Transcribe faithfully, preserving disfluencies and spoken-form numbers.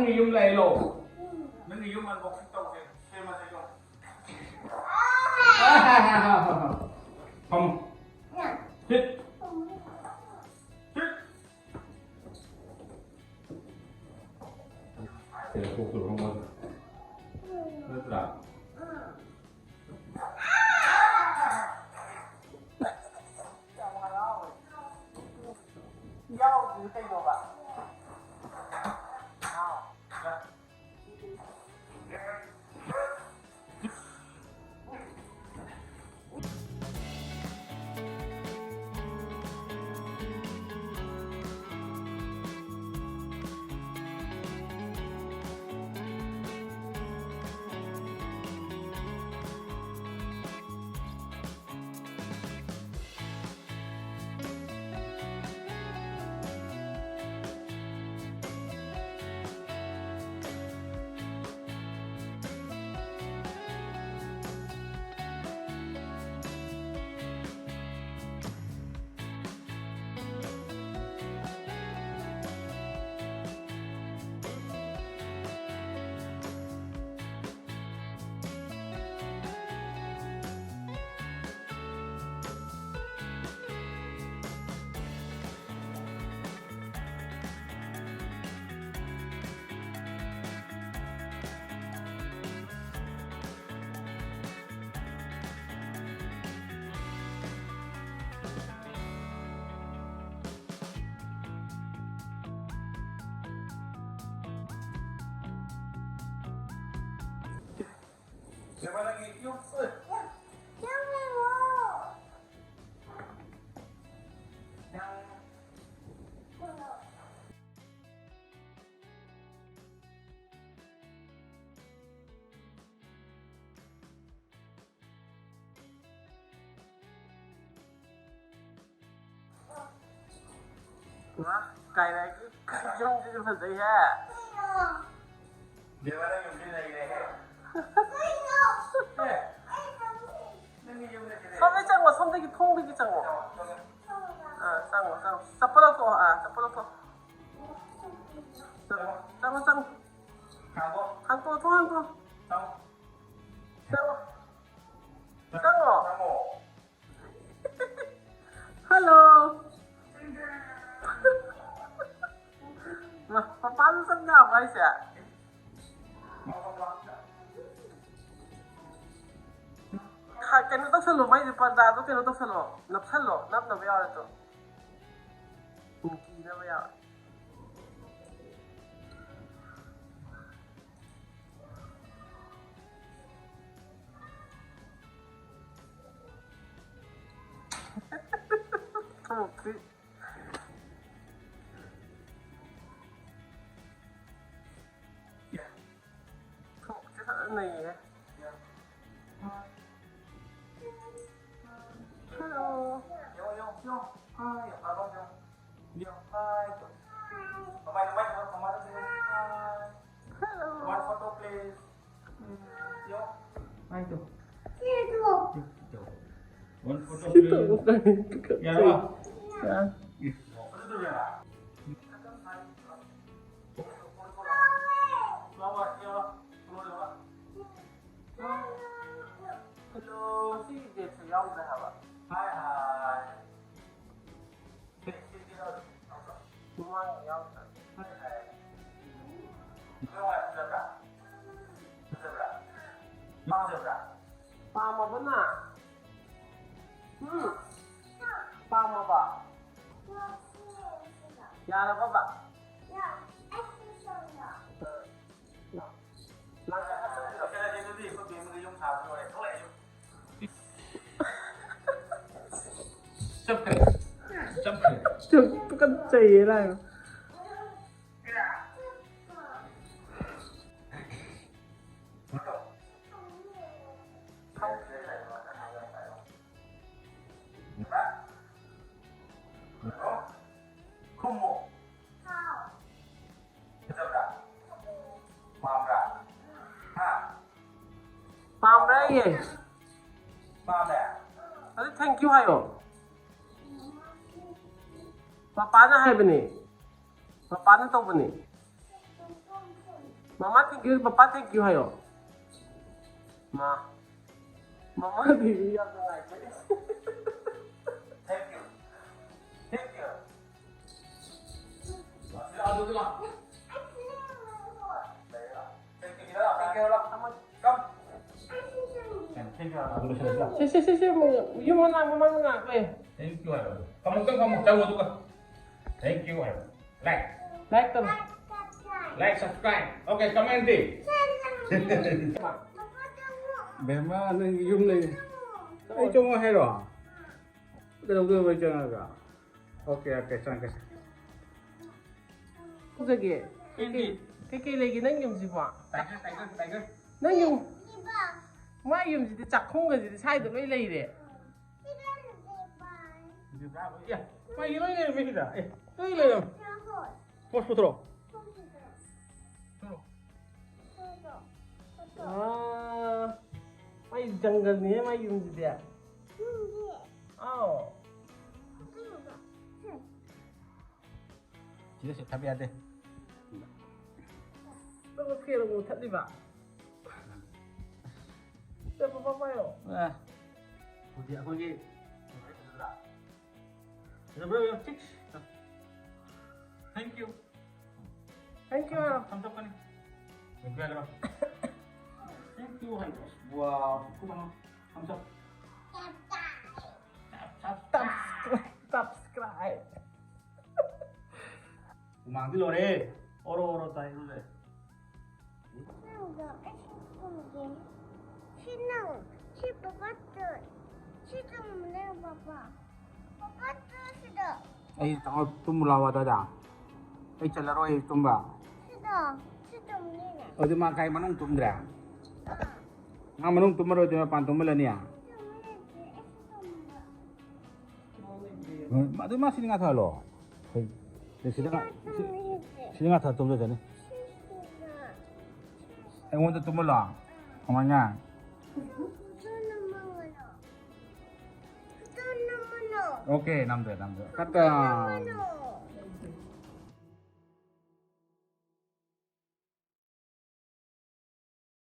ꯅꯪꯒꯤ ꯌꯨꯝ ꯂꯩ ꯂꯣ? ꯅꯪꯒꯤ ꯌꯨꯝ unboxing ꯇꯧꯒꯦ꯫ ꯁꯦꯝꯃꯁꯦ ꯂꯣ꯫ ꯐꯝꯃꯣ꯫ Sit. Sit. ꯅꯠꯇ꯭ꯔꯥ? ꯌꯥꯎꯗ꯭ꯔꯤꯗꯣ ꯀꯩꯅꯣꯕ? ꯋꯥ, ꯀꯥꯏꯔꯥꯒꯤ ꯌꯨꯝꯁꯤꯁꯨ ꯐꯖꯩꯍꯦ꯫ ꯕꯦꯝꯃ, ꯅꯪ ꯌꯨꯝꯁꯤ ꯅꯩꯔꯦꯍꯦ꯫ ꯑꯦ, ꯅꯪꯒꯤ ꯌꯨꯝꯗ ꯁꯤꯗ ꯁꯣꯝꯗ ꯆꯪꯉꯣ, ꯁꯣꯝꯗꯒꯤ ꯊꯣꯡꯗꯒꯤ ꯆꯪꯉꯣ꯫ ꯆꯪꯉꯣ, ꯆꯪꯉꯣ꯫ ꯑꯥ, ꯆꯪꯉꯣ, ꯆꯪꯉꯣ꯫ ꯆꯄꯜ ꯂꯧꯊꯣꯛꯑꯣ, ꯑꯥ, ꯆꯄꯜ ꯂꯧꯊꯣꯛꯑꯣ꯫ ꯆꯪꯉꯣ, ꯆꯪꯉꯣ, ꯆꯪꯉꯣ꯫ ꯍꯥꯡꯇꯣꯛꯑꯣ, ꯊꯣꯡ ꯍꯥꯡꯇꯣꯛꯑꯣ꯫ ꯆꯪꯉꯣ꯫ ꯆꯪꯉꯣ꯫ ꯍꯜꯂꯣ꯫ ꯃꯥ, ꯃꯄꯥꯟꯗ ꯆꯪ ꯌꯥꯕ꯭ꯔꯣ ꯍꯥꯏꯁꯦ? ꯈ-, ꯀꯩꯅꯣ ꯇꯧꯁꯜꯂꯣ, ꯃꯩꯁꯦ ꯄꯔꯗꯥꯗꯣ ꯀꯩꯅꯣ ꯇꯧꯁꯜꯂꯣ, ꯅꯞꯁꯜꯂꯣ, ꯅꯞꯅꯕ ꯌꯥꯎꯔꯦ ꯑꯗꯣ꯫ ꯎꯝ, ꯀꯤꯅꯕ ꯌꯥꯎꯔꯦ꯫ ꯊꯣꯛꯁꯤ꯫ ꯊꯣꯛꯁꯤ ꯐꯖꯅ ꯅꯩꯌꯦ꯫ Hello. Hello. One photo, please. One photo, please. Hello. ꯉꯁꯤꯒꯤ date ꯁꯦ ꯌꯥꯎꯗ꯭ꯔꯦ ꯍꯥꯏꯕ꯫ Hi, hi. ꯃꯃꯥꯡꯒꯤ ꯌꯥꯎꯗ꯭ꯔꯦ꯫ Hi, hi. ꯅꯪ ꯋꯥꯏ ꯐꯖꯕ꯭ꯔꯥ? ꯐꯖꯕ꯭ꯔꯥ? ꯄꯥꯝꯖꯕ꯭ꯔꯥ? ꯄꯥꯝꯃꯕꯅ? ꯎꯝ? ꯄꯥꯝꯃꯕ? ꯌꯥꯔꯕꯕ? ꯆꯞꯈ꯭ꯔꯦ꯫ ꯆꯞꯈ꯭ꯔꯦ꯫ ꯇꯨꯀꯠꯆꯩꯌꯦ ꯂꯥꯏꯃ꯫ ꯈꯨꯝꯃꯣ꯫ ꯐꯖꯕ꯭ꯔꯥ? ꯄꯥꯝꯕ꯭ꯔꯥ? ꯍꯥ? ꯄꯥꯝꯕ꯭ꯔꯥ ꯍꯥꯏꯌꯦ꯫ ꯄꯥꯝꯃꯦ꯫ ꯑꯗꯨ thank you ꯍꯥꯏꯌꯣ꯫ ꯄꯄꯥꯅ ꯍꯥꯏꯕꯅꯦ꯫ ꯄꯄꯥꯅ ꯇꯧꯕꯅꯦ꯫ ꯃꯃꯥ thank you, papa thank you ꯍꯥꯏꯌꯣ꯫ ꯃꯥ꯫ ꯃꯃꯥ baby ꯌꯥꯝ ꯅꯨꯡꯉꯥꯏꯖꯔꯦ꯫ Thank you. Thank you. ꯁꯦ, ꯁꯦ, ꯁꯦ, ꯁꯦ, ꯌꯨꯝ ꯃꯅꯥꯛ ꯃꯃꯥꯡꯗ ꯉꯥꯏꯈꯣ꯫ Thank you ꯍꯥꯏꯔꯣ꯫ ꯀꯃꯨꯛꯇꯪ ꯀꯃꯨꯛ ꯆꯪꯉꯣ ꯑꯗꯨꯒ꯫ Thank you ꯍꯥꯏꯔꯣ꯫ Like꯫ Like ꯇꯧꯔꯣ꯫ Like, subscribe꯫ Okay, comment ꯗꯤ? ꯕꯦꯝꯃ, ꯅꯪ ꯌꯨꯝ ꯂꯩ꯫ ꯑꯩ ꯆꯪꯉꯣ ꯍꯥꯏꯔꯣ? ꯀꯩꯗꯧꯗꯣꯏꯕ ꯑꯩ ꯆꯪꯉꯒ? Okay, okay, ꯆꯪꯉꯒꯦ꯫ ꯐꯖꯒꯦ꯫ ꯀꯩꯀꯩ, ꯀꯩꯀꯩ ꯂꯩꯒꯦ ꯅꯪ ꯌꯨꯝꯁꯤꯕꯣ? Tiger, tiger, tiger꯫ ꯅꯪ ꯌꯨꯝ, ꯃꯥ ꯌꯨꯝꯁꯤꯗꯤ ꯆꯥꯛꯈꯨꯝꯒꯁꯤꯗꯤ ꯁ꯭ꯋꯥꯏꯗ ꯂꯣꯏ ꯂꯩꯔꯦ꯫ ꯃꯥꯒꯤ ꯂꯣꯏ ꯂꯩꯔꯝꯃꯦ ꯁꯤꯗ꯫ ꯑꯦ, ꯂꯣꯏ ꯂꯩꯔꯝꯃꯦ꯫ Pose ꯄꯨꯊꯣꯔꯛꯑꯣ꯫ ꯄꯨꯊꯣꯔꯛꯑꯣ꯫ ꯑꯥ, ꯃꯥꯏ ꯖꯪꯒꯜꯅꯤꯍꯦ ꯃꯥꯏ ꯌꯨꯝꯁꯤꯗꯤ꯫ ꯑꯥꯎ꯫ ꯁꯤꯗ ꯁꯦ ꯊꯕ ꯌꯥꯗꯦ꯫ ꯅꯪꯅ ꯐꯦꯟ ꯑꯃꯨꯛ ꯃꯨꯊꯠꯂꯤꯕ? ꯁꯦ, ꯄꯄꯥ ꯄꯥꯏꯌꯣ꯫ ꯑꯦ꯫ ꯍꯧꯖꯤꯛ ꯑꯩꯈꯣꯏꯒꯤ ꯐꯖꯕ꯭ꯔꯥ? ꯌꯦꯡꯉꯣ, ꯆꯤꯛꯁ꯫ Thank you꯫ Thank you꯫ Thumbs up ꯀꯅꯤ꯫ Thank you ꯍꯥꯏꯌꯣ꯫ Wow, ꯈꯨꯠ ꯍꯥꯝꯃꯣ꯫ Thumbs up꯫ Subscribe꯫ ꯍꯨꯃꯥꯡꯗꯤ ꯂꯣꯏꯔꯦ꯫ ꯑꯣꯔꯣ ꯑꯣꯔꯣ ꯇꯥꯏ ꯂꯣꯏꯔꯦ꯫ ꯅꯪꯗꯣ ꯑꯩ ꯁꯤ ꯇꯨꯝꯒꯦ꯫ ꯁꯤ ꯅꯪ, ꯁꯤ ꯄꯄꯥ ꯇꯨ-, ꯁꯤ ꯇꯨꯝꯕꯅꯦ ꯄꯄꯥ꯫ ꯄꯄꯥ ꯇꯨ ꯁꯤꯗ꯫ ꯑꯩ ꯇꯨꯝꯃꯨ ꯂꯥꯎ ꯑꯗꯥꯏꯗ꯫ ꯑꯩ ꯆꯠꯂꯔꯣꯏ ꯇꯨꯝꯕ꯫ ꯁꯤꯗ, ꯁꯤ ꯇꯨꯝꯅꯤꯅꯦ꯫ ꯑꯗꯨꯗꯤ ꯃꯥ ꯀꯥꯏ ꯃꯅꯨꯡ ꯇꯨꯝꯗ꯭ꯔꯦ? ꯑꯥ꯫ ꯃꯥ ꯃꯅꯨꯡ ꯇꯨꯝꯃꯔꯣꯏꯗꯤ ꯃꯄꯥꯟ ꯇꯨꯝꯍꯜꯂꯅꯤ? ꯇꯨꯝꯃꯤꯅꯦ, ꯑꯩ ꯁꯤ ꯇꯨꯝꯕ꯫ ꯎꯝ, ꯑꯗꯨ ꯃꯥ ꯁꯤꯗ ꯉꯥꯊꯍꯜꯂꯣ꯫ ꯍꯣꯏ꯫ ꯁꯤꯗ ꯉꯥ-, ꯁꯤ-, ꯁꯤꯗ ꯉꯥꯊꯍꯜꯂ ꯇꯨꯝꯖꯖꯅꯤ꯫ ꯑꯩꯉꯣꯟꯗ ꯇꯨꯝꯍꯜꯂꯣ꯫ ꯀꯃꯥꯏꯅ? Okay, ꯅꯝꯗ꯭ꯔꯦ, ꯅꯝꯗ꯭ꯔꯦ꯫ ꯀꯠꯇ꯫